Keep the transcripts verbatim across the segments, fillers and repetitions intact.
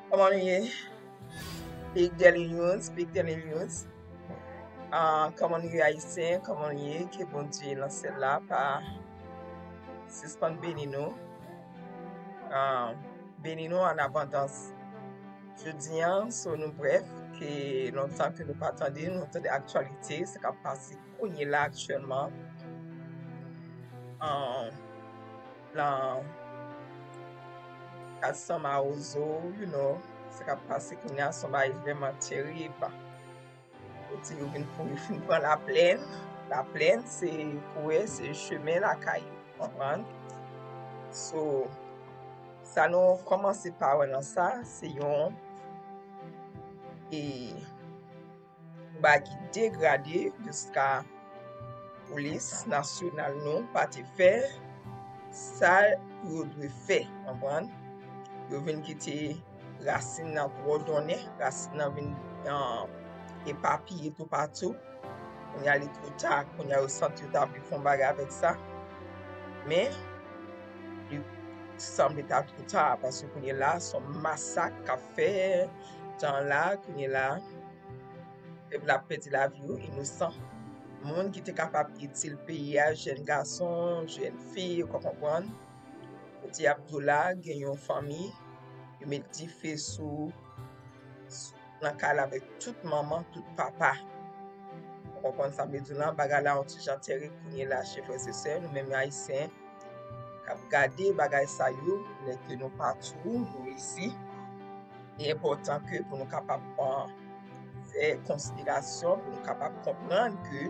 Kòman nou ye? Big Daily News, Big Daily News. Ah, kòman nou ye, Ayisyen? Kòman nou ye? Ke Bondye nan syèl la pa sispann beni nou. Ah, beni nou an abondans. Jodi a, so nou brèf, ke lontan ke nou pa tande, nou tande aktyalite, sa k ap pase kounye la aktyèlman. Ah, nan Kasan Mawozo, you know, sa k ap pase kounye a, se yon bagay vrèman terib. Kote yo vin pou yo fin pran laplèn. Laplèn, se kouwè, se chemen lakay yo, konprann? So, sa nou kòmanse pa wè nan sa, se yon, e, bagay ki degrade jiska polis nasyonal nou pa te fè sa pou yo dwe fè, konprann? Yo vin kite rasin nan twò donnen, rasin nan vin, ah, epapiye toupatou. Kounye a li twò ta, kounye a yo santi yo ta vle fè yon bagay avèk sa. Men, li sanble ta twò ta, paske kounye la, se yon masak k ap fè jan la, kounye la, pèp la ap pèdi lavi yo, inosan. Moun ki te kapab itil peyi a, jèn gason, jèn fi, ou ka konprann. Kote y ap di w la, gen yon fanmi, yo met dife sou, sou, nan kay la avèk tout manman, tout papa. Ou konprann sa m vle di w lan, bagay la yon ti jan terib kounye la, chè frè e sè, nou menm Ayisyen, k ap gade bagay sa yo, lè ke nou patou, nou isi. Li enpòtan ke pou nou kapab, ah, fè konsiderasyon, pou nou kapab konprann ke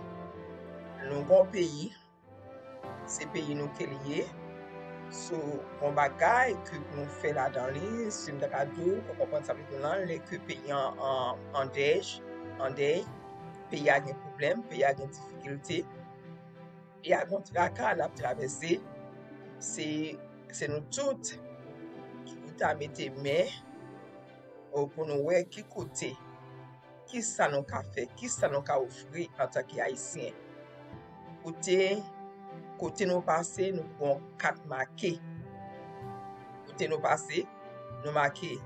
nou gon peyi, se peyi nou ke li ye. So, gon bagay ke pou nou fè ladan li, si m ta ka di w, ou konprann sa m vle di w lan, lè ke peyi an, an, an dèj, an dèy, peyi a gen pwoblèm, peyi a gen difikilte, peyi a gon traka l ap travèse, se, se nou tout ki pou ta mete men, o, pou nou wè ki kote, ki sa nou ka fè, ki sa nou ka ofri antanke Ayisyen. Kote, kote nou pase, nou pran kat make. Kote nou pase, nou make.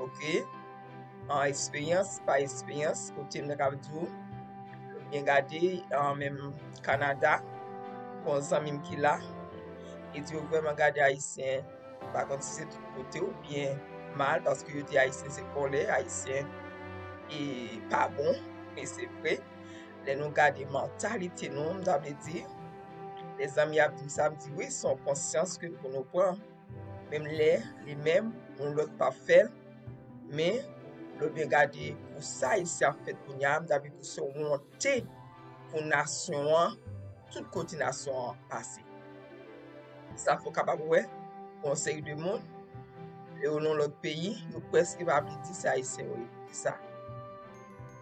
Oke? An eksperyans pa eksperyans, kote m ta ka di w, byen gade, an menm Kanada, gon zanmi m ki la, li di yo vrèman gade Ayisyen, pa konn si se tout kote oubyen mal, paske yo di Ayisyen se vòlè, Ayisyen e pa bon, e se vre. Lè nou gade mantalite nou, m ta vle di, lè zanmi ap di m sa, m di wi, se yon konsyans ke pou nou pran. Menm lè li menm, yon lòt pa fè l, men lè w byen gade pou sa isi ap fèt kounye a, m ta vle di se yon wonte pou nasyon an, tout kote nasyon an pase. Sa fè w kapab wè, yon seri de moun, lè yo nan lòt peyi, yo prèske pa vle di se Ayisyen yo ye. Poukisa?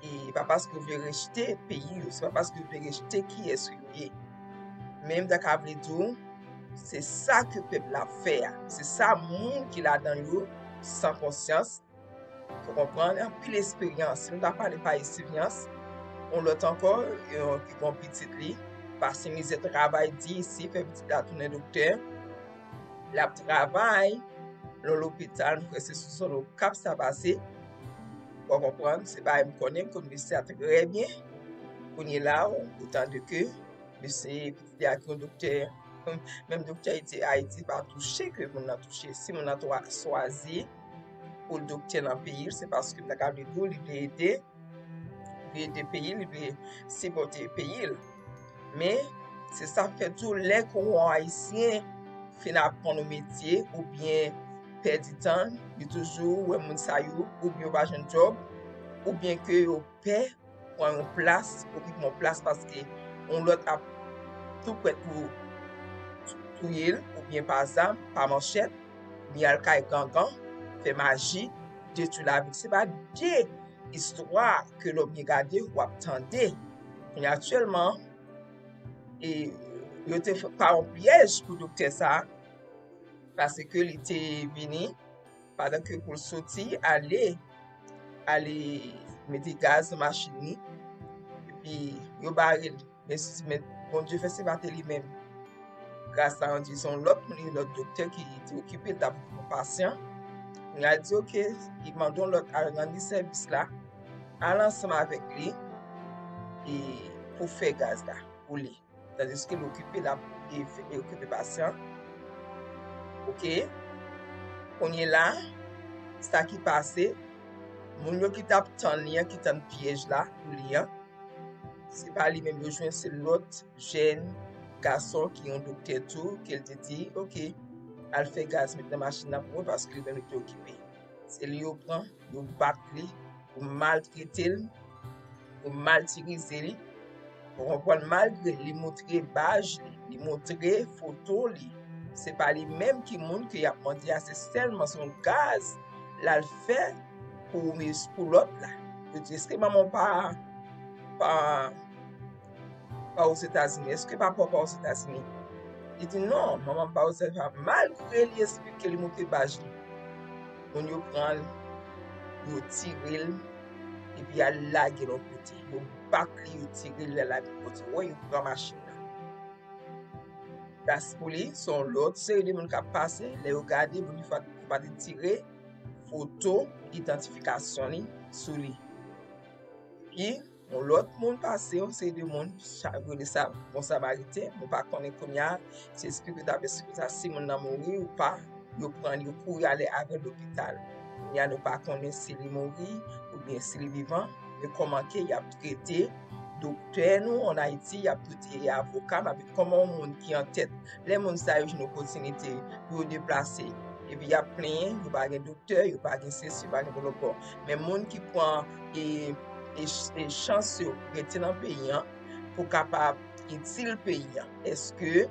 E pa paske yo vle rejte peyi yo, se pa paske yo vle rejte kiyès yo ye. Men m ta ka vle di w, se sa ke pèp la ap fè a. Se sa moun ki ladan yo, san konsyans, fò konprann, anpil esperyans. Si nou ta pale pa esperyans, yon lòt ankò, yon ki gon pitit li, pase mizè travay di isi, fè pitit la tounen doktè. L ap travay nan lopital, m kwè se sou zòn Okap sa pase. Ou konprann, se bagay m konnen, m konn mesye a trè byen. Kounye la, ou tande ke mesye, pitit li ak yon doktè, menm doktè Ayiti, Ayiti pa touche ke moun nan touche. Si moun nan twa-, swazi pou l doktè nan peyi l, se paske m ta ka vle di w, li vle ede, li vle ede peyi l, li vle sipòte peyi l. Men, se sa k fè tou, lè ke yon Ayisyen fin aprann yon metye oubyen pèdi tan, li toujou wè moun sa yo, oubyen yo pa jwenn djòb, oubyen ke yo pè pran yon plas, okipe yon plas, paske yon lòt ap tou prèt pou touye l, oubyen pa zam, pa manchèt, oubyen al kay gangan, fè maji, detwi lavi l. Se pa de istwa ke lè w byen gade, w ap tande. Kounye a aktyèlman, e, yo te fè pa yon pyèj pou doktè sa a, paske li te vini, pandan ke pou l soti, ale, ale mete gaz nan machin li, epi yo bare l. Men si, men Bondye fè se pa te li menm. Gras la, ann di se yon lòt moun, yon lòt doktè ki te okipe l, t ap yon pasyan. Kounye a, l di, oke, li mande yon lòt al rann li sèvis la, al ansanm avèk li e pou fè gaz la pou li. Tandiske l okipe, l ap e fè- e okipe pasyan. Oke. Kounye la, sa ki pase, moun yo ki t ap tann li an, ki tann pyèj la pou li an, se pa li menm yo jwenn, se lòt jèn gason ki yon doktè tou, ke l te di, oke, al fè gaz met nan machin nan pou mwen, paske li menm li te okipe. Se li yo pran, yo bat li, yo maltrete l, yo matirize li. Ou konprann, malgre li montre baj li, li montre foto li, se pa li menm ki moun ke y ap mande a, se sèlman se yon gaz l al fè pou, pou lòt la. Yo di, èske manman w pa, pa, pa Ozetazini? Èske papa w pa Ozetazini? Li di, non, manman m pa Ozetazini. Malgre li esplike, li montre baj li, moun yo pran l, yo tire l, epi y al lage l yon kote. Yo bat li, yo tire l, y al lage l yon kote. Wè, yo pran machin nan. Gras pou li, se yon lòt seri de moun k ap pase. Lè yo gade, moun yo pa, pa te tire foto idantifikasyon li sou li. Epi, yon lòt moun pase, yon seri de moun, sa, rele sa Bon Samariten. Mwen pa konnen kounye a, se espri ki t ap espri sa, si moun nan mouri ou pa, yo pran l, yo kouri ale avè l lopital. Kounye a, nou pa konnen si li mouri oubyen si li vivan, men kòman ke y ap trete doktè nou ann Ayiti, y ap trete avoka, m ap di kòman yon moun ki an tèt, lè moun sa yo jwenn opòtinite pou yo deplase, epi y ap plenyen, yo pa gen doktè, yo pa gen sesi, yo pa gen pwotokòl. Men moun ki pran e, e, e chans yo rete nan peyi an pou kapab itil peyi an. Èske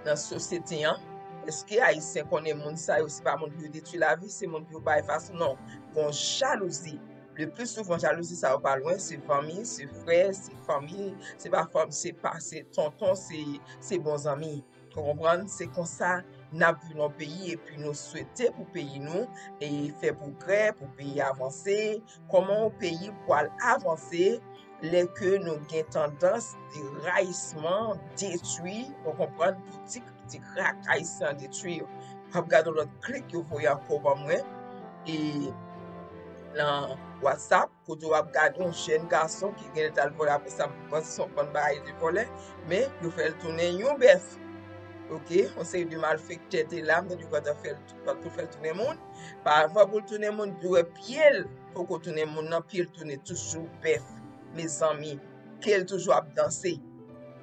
nan sosyete an, èske Ayisyen konnen moun sa yo, se pa moun pou yo detwi lavi, se moun pou yo bay fason, non. Gon jalouzi. Le pli souvan, jalouzi sa yo pa lwen, se fanmi, se frè, se fanmi, se pa fanmi, se pa, se tonton, se, se bon zanmi. Ou konprann? Se konsa n ap viv nan peyi, epi nou swete pou peyi nou e fè pwogrè, pou peyi avanse. Kòman yon peyi pral avanse lè ke nou gen tandans de rayisman, detwi, ou konprann, pou ti, ti krak Ayisyen an detwi yo? W ap gade yon lòt klik yo voye ankò ban mwen e nan WhatsApp, kote w ap gade yon jèn gason ki genlè t al vòlè, apre sa, m panse se yon bann bagay de vòlè, men yo fè l tounen yon bèf. Oke, yon seri de malfektè te la, m tande yo kontan fè l, kontan fè l tounen moun. Pavan pou l tounen moun, pou wè pye l poko tounen moun nan, pye l tounen toujou bèf. Mezanmi, ke l toujou ap danse.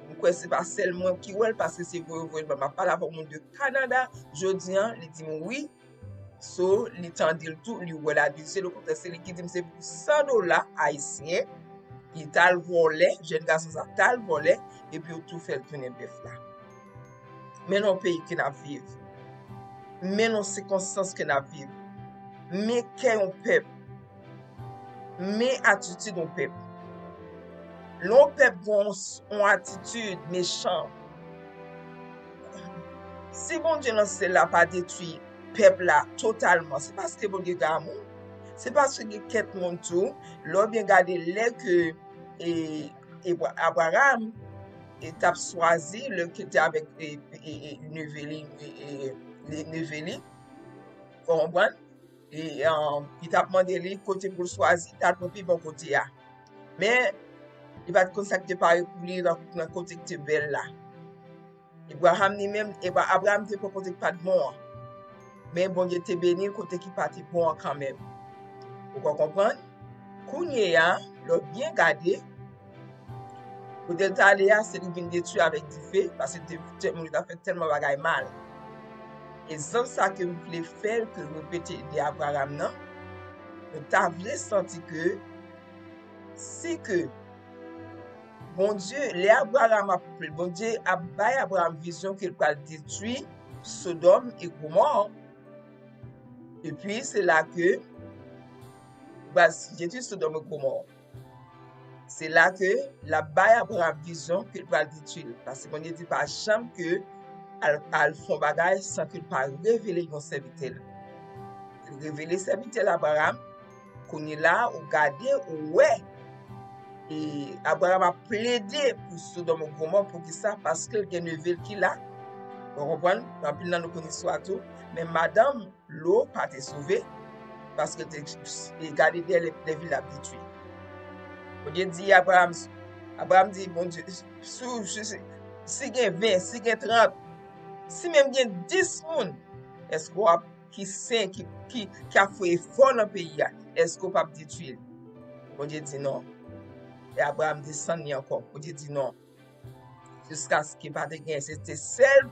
M kwè se pa sèl mwen ki wè l, paske se vre, vre, m ap pale avèk moun de Kanada, jodi an, li di m wi, so, li tande l tou, li wè l a de zye l, okontrè, se li ki di m se pou san dola ayisyen, li t al vòlè, jèn gason sa t al vòlè, epi yo tou fè l tounen bèf la. Men nan yon peyi ke n ap viv. Men nan sikonstans ke n ap viv. Men kè yon pèp. Men atitid yon pèp. Lè yon pèp gen yon, yon atitid mechan, si Bondye nan syèl la pa detwi pèp la totalman, se paske Bondye gen amou. Se paske gen kèk moun tou, lè w byen gade, lè ke, e, e, Abraram e t ap swazi, lè ke l te avèk, e, e, e, neve li, e, e, e, neve li, ou konprann? E, e, li t ap mande li kote pou l swazi, t al pran pi bon kote a. Men, li pa t konn sa ki te pare pou li nan, nan kote ki te bèl la. Abraram li menm, Abra-, Abraram te pran kote ki pa t bon an. Men Bondye te beni l kote ki pa te bon an kanmenm. Ou ka konprann? Kounye a, lè w byen gade, kote l t ale a, se li vin detwi avèk dife, paske te, te, moun yo ta fè tèlman bagay mal. Egzanp sa ke m vle fè, ke m repete de Abraram nan, nou ta vle santi ke si ke Bondye, lè Abraram ap, Bondye ap bay Abraram vizyon ke l pral detwi Sodòm e Gomò, epi se la ke l pral detwi Sodòm e Gomò. Se la ke l ap bay Abraram vizyon ke l pral detwi l. Paske Bondye di pa janm ke al, al fè yon bagay san ke l pa revele yon sèvitè l. Li revele sèvitè l Abraram, kounye la, ou gade, ou wè, e Abraram ap plede pou Sodòm e Gomò, poukisa? Paske l gen neve l ki la, Ou konprann? Anpil nan nou konn istwa tou. Men madanm Lo pa te sove, paske l te gade dèyè lè, lè vil la ap detwi. Bondye di Abraham, Abraham di Bondye, si, si, si, si gen ven, si gen trant, si menm gen dis moun, èske w ap ki sen, ki, ki, ki ap fè efò nan peyi a, èske w p ap detwi l? Bondye di non. E Abraham desann li ankò. Bondye di non. Jiskaske pa te gen, se te sèl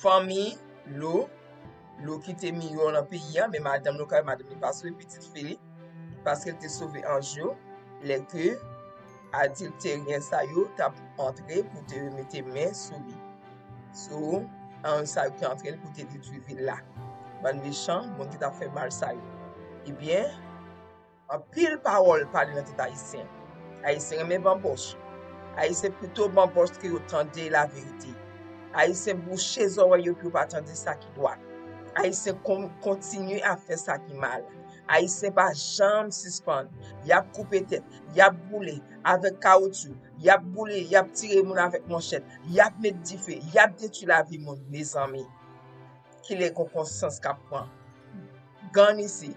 fanmi Lo, Lo ki te miyò nan peyi a, men madanm Lo, kay madanm li pa sove, pitit fi li, paske l te sove anj yo, lè ke adilteryen sa yo t ap antre pou te mete men sou li. Sou anj sa yo ki antre pou te detwi vil la. Bann mechan, moun ki t ap fè mal sa yo. Ebyen, anpil pawòl pale nan tèt Ayisyen. Ayisyen renmen banbòch. Ayisyen pito banbòch ke yo tande laverite. Ayisyen bouche zòrèy yo pou yo pa tande sa ki dwat. Ayisyen kon-, kontinye ap fè sa ki mal. Ayisyen pa janm sispann. Y ap koupe tèt, y ap boule avèk kawotchou, y ap boule, y ap tire moun avèk manchèt, y ap met dife, y ap detwi lavi moun, mezanmi. Kilè gon konsyans k ap pran? Gang isi,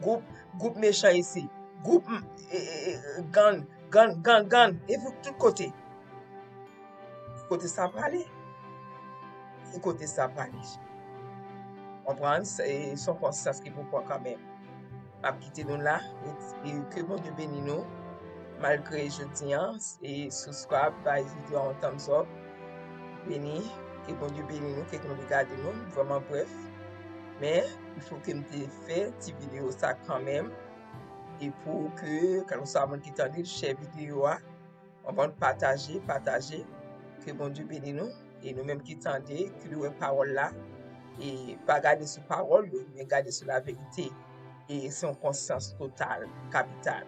gwoup, gwoup mechan isi, gwoup, e, e, e, gang, gang, gang, gang, e pou tout kote. Kote sa prale? E kote sa prale? Konprann, se, se yon konsyans ki pou pran kanmenm. M ap kite nou la, e, e ke Bondye beni nou, malgre jodi a, e subscribe, bay videyo a yon thumbs up, beni, ke Bondye beni nou, ke Bondye gade nou, vrèman brèf, men, il faut ke m te fè ti videyo sa kanmenm, e pou ke, kèlkeswa moun ki tande, share videyo a, anvan pataje, pataje, ke Bondye beni nou, e nou menm ki tande, ki wè pawòl la, e pa gade sou pawòl yo, men gade sou laverite, e se yon konsyans total, kapital,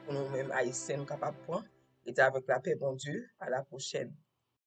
pou nou menm Ayisyen, nou kapab pran, rete avèk lapè Bondye, a la pwochèn.